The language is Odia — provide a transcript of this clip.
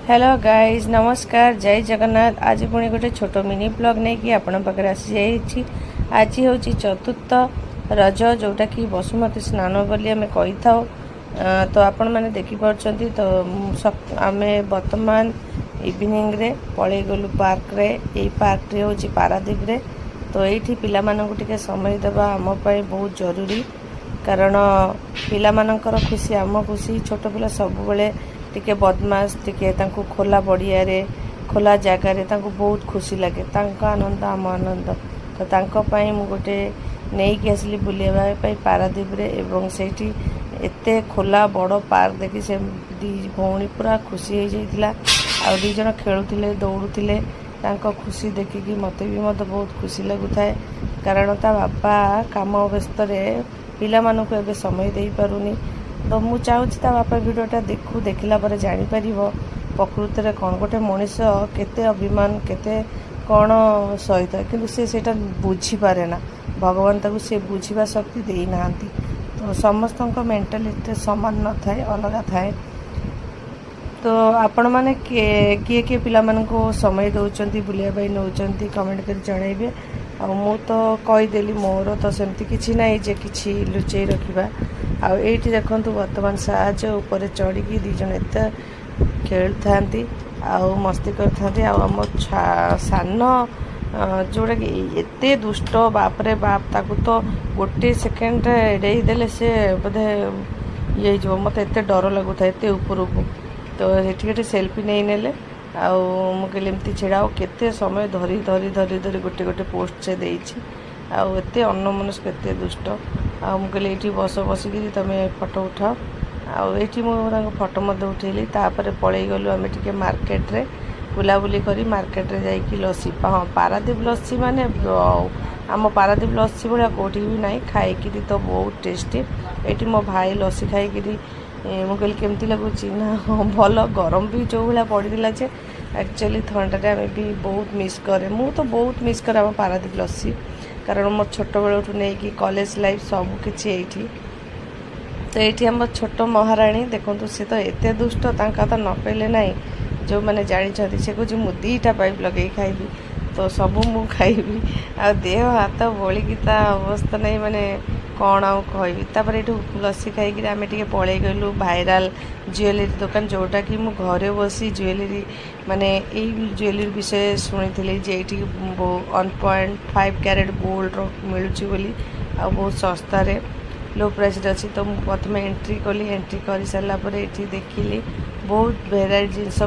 ହ୍ୟାଲୋ ଗାଇଜ୍, ନମସ୍କାର, ଜୟ ଜଗନ୍ନାଥ। ଆଜି ପୁଣି ଗୋଟେ ଛୋଟ ମିନି ବ୍ଲଗ୍ ନେଇକି ଆପଣଙ୍କ ପାଖରେ ଆସିଯାଇଛି। ଆଜି ହେଉଛି ଚତୁର୍ଥ ରଜ, ଯେଉଁଟାକି ବସୁମତୀ ସ୍ନାନ ବୋଲି ଆମେ କହିଥାଉ। ତ ଆପଣମାନେ ଦେଖିପାରୁଛନ୍ତି ତ ଆମେ ବର୍ତ୍ତମାନ ଇଭିନିଂରେ ପଳେଇ ଗଲୁ ପାର୍କରେ। ଏଇ ପାର୍କଟି ହେଉଛି ପାରାଦ୍ୱୀପରେ। ତ ଏଇଠି ପିଲାମାନଙ୍କୁ ଟିକେ ସମୟ ଦେବା ଆମ ପାଇଁ ବହୁତ ଜରୁରୀ, କାରଣ ପିଲାମାନଙ୍କର ଖୁସି ଆମ ଖୁସି। ଛୋଟ ପିଲା ସବୁବେଳେ ଟିକେ ବଦମାସ, ଟିକେ ତାଙ୍କୁ ଖୋଲା ପଡ଼ିଆରେ, ଖୋଲା ଜାଗାରେ ତାଙ୍କୁ ବହୁତ ଖୁସି ଲାଗେ। ତାଙ୍କ ଆନନ୍ଦ ଆମ ଆନନ୍ଦ। ତ ତାଙ୍କ ପାଇଁ ମୁଁ ଗୋଟେ ନେଇକି ଆସିଲି ବୁଲିବା ପାଇଁ ପାରାଦ୍ୱୀପରେ ଏବଂ ସେଇଠି ଏତେ ଖୋଲା ବଡ଼ ପାର୍କ ଦେଖି ସେ ଦୁଇ ଭଉଣୀ ପୁରା ଖୁସି ହେଇଯାଇଥିଲା ଆଉ ଦୁଇ ଜଣ ଖେଳୁଥିଲେ, ଦୌଡ଼ୁଥିଲେ। ତାଙ୍କ ଖୁସି ଦେଖିକି ମୋତେ ବି ମଧ୍ୟ ବହୁତ ଖୁସି ଲାଗୁଥାଏ, କାରଣ ତା ବାପା କାମ ବ୍ୟସ୍ତରେ ପିଲାମାନଙ୍କୁ ଏବେ ସମୟ ଦେଇପାରୁନି। ତ ମୁଁ ଚାହୁଁଛି ତା ବାପା ଭିଡ଼ିଓଟା ଦେଖୁ, ଦେଖିଲା ପରେ ଜାଣିପାରିବ ପ୍ରକୃତରେ କ'ଣ ଗୋଟେ ମଣିଷ କେତେ ଅଭିମାନ, କେତେ କ'ଣ ସହିଥାଏ। କିନ୍ତୁ ସେ ସେଇଟା ବୁଝିପାରେ ନା। ଭଗବାନ ତାକୁ ସେ ବୁଝିବା ଶକ୍ତି ଦେଇନାହାନ୍ତି। ତ ସମସ୍ତଙ୍କ ମେଣ୍ଟାଲିଟି ସମାନ ନଥାଏ, ଅଲଗା ଥାଏ। ତ ଆପଣମାନେ କିଏ କିଏ କିଏ ପିଲାମାନଙ୍କୁ ସମୟ ଦେଉଛନ୍ତି, ବୁଲିବା ପାଇଁ ନେଉଛନ୍ତି, କମେଣ୍ଟ କରି ଜଣାଇବେ। ଆଉ ମୁଁ ତ କହିଦେଲି, ମୋର ତ ସେମିତି କିଛି ନାହିଁ ଯେ କିଛି ଲୁଚେଇ ରଖିବା। ଆଉ ଏଇଠି ଦେଖନ୍ତୁ, ବର୍ତ୍ତମାନ ସାହାଯ୍ୟ ଉପରେ ଚଢ଼ିକି ଦୁଇ ଜଣ ଏତେ ଖେଳୁଥାନ୍ତି ଆଉ ମସ୍ତି କରିଥାନ୍ତି। ଆଉ ଆମ ସାନ ଯେଉଁଟାକି ଏତେ ଦୁଷ୍ଟ, ବାପରେ ବାପ, ତାକୁ ତ ଗୋଟେ ସେକେଣ୍ଡରେ ଏଡ଼େଇ ଦେଲେ ସେ ବୋଧେ ଇଏ ହେଇଯିବ। ମୋତେ ଏତେ ଡର ଲାଗୁଥାଏ ଏତେ ଉପରକୁ। ତ ସେଠି ଗୋଟେ ସେଲ୍ଫି ନେଇ ନେଲେ ଆଉ ମୁଁ କହିଲି ଏମିତି ଛିଡ଼ା। ଆଉ କେତେ ସମୟ ଧରି ଧରି ଧରି ଧରି ଗୋଟେ ଗୋଟେ ପୋଷ୍ଟ ସେ ଦେଇଛି। ଆଉ ଏତେ ଅନ୍ୟମନସ୍କ, ଏତେ ଦୁଷ୍ଟ। ଆଉ ମୁଁ କହିଲି ଏଇଠି ବସ, ବସିକିରି ତମେ ଫଟୋ ଉଠାଅ। ଆଉ ଏଇଠି ମୁଁ ତାଙ୍କ ଫଟୋ ମଧ୍ୟ ଉଠେଇଲି। ତାପରେ ପଳେଇ ଗଲୁ ଆମେ ଟିକେ ମାର୍କେଟରେ ବୁଲାବୁଲି କରି। ମାର୍କେଟରେ ଯାଇକି ଲସି, ହଁ, ପାରାଦ୍ୱୀପ ଲସି ମାନେ ଆମ ପାରାଦ୍ୱୀପ ଲସି ଭଳିଆ କେଉଁଠି ବି ନାହିଁ। ଖାଇକିରି ତ ବହୁତ ଟେଷ୍ଟି। ଏଇଠି ମୋ ଭାଇ ଲସି ଖାଇକିରି, ମୁଁ କହିଲି କେମିତି ଲାଗୁଛି? ନା, ହଁ, ଭଲ। ଗରମ ବି ଯେଉଁ ଭଳିଆ ପଡ଼ିଥିଲା ଯେ ଆକ୍ଚୁଆଲି ଥଣ୍ଡାରେ ଆମେ ବି ବହୁତ ମିସ୍ କରେ। ମୁଁ ତ ବହୁତ ମିସ୍ କରେ ଆମ ପାରାଦ୍ୱୀପ ଲସି, କାରଣ ମୋ ଛୋଟବେଳଠୁ ନେଇକି କଲେଜ ଲାଇଫ୍ ସବୁ କିଛି ଏଇଠି। ତ ଏଇଠି ଆମ ଛୋଟ ମହାରାଣୀ ଦେଖନ୍ତୁ, ସେ ତ ଏତେ ଦୁଷ୍ଟ, ତାଙ୍କ କଥା ନ କହିଲେ ନାହିଁ। ଯେଉଁମାନେ ଜାଣିଛନ୍ତି, ସେ କହୁଛି ମୁଁ ଦୁଇଟା ପାଇପ୍ ଲଗେଇ ଖାଇବି, ତ ସବୁ ମୁଁ ଖାଇବି। ଆଉ ଦେହ ହାତ ବୋଳିକି ତା ଅବସ୍ଥା ନାହିଁ, ମାନେ କ'ଣ ଆଉ କହିବି। ତାପରେ ଏଇଠୁ ଲସି ଖାଇକିରି ଆମେ ଟିକେ ପଳେଇ ଗଲୁ ଭାଇରାଲ ଜୁଏଲେରୀ ଦୋକାନ, ଯେଉଁଟାକି ମୁଁ ଘରେ ବସି ଜୁଏଲେରୀ ମାନେ ଏଇ ଜୁଏଲେରୀ ବିଷୟରେ ଶୁଣିଥିଲି ଯେ ଏଇଠି 1.5 କ୍ୟାରେଟ୍ ଗୋଲ୍ଡର ମିଳୁଛି ବୋଲି ଆଉ ବହୁତ ଶସ୍ତାରେ, ଲୋ ପ୍ରାଇସ୍ରେ ଅଛି। ତ ମୁଁ ପ୍ରଥମେ ଏଣ୍ଟ୍ରି କଲି। ଏଣ୍ଟ୍ରି କରିସାରିଲା ପରେ ଏଠି ଦେଖିଲି ବହୁତ ଭେରାଇଟି ଜିନିଷ।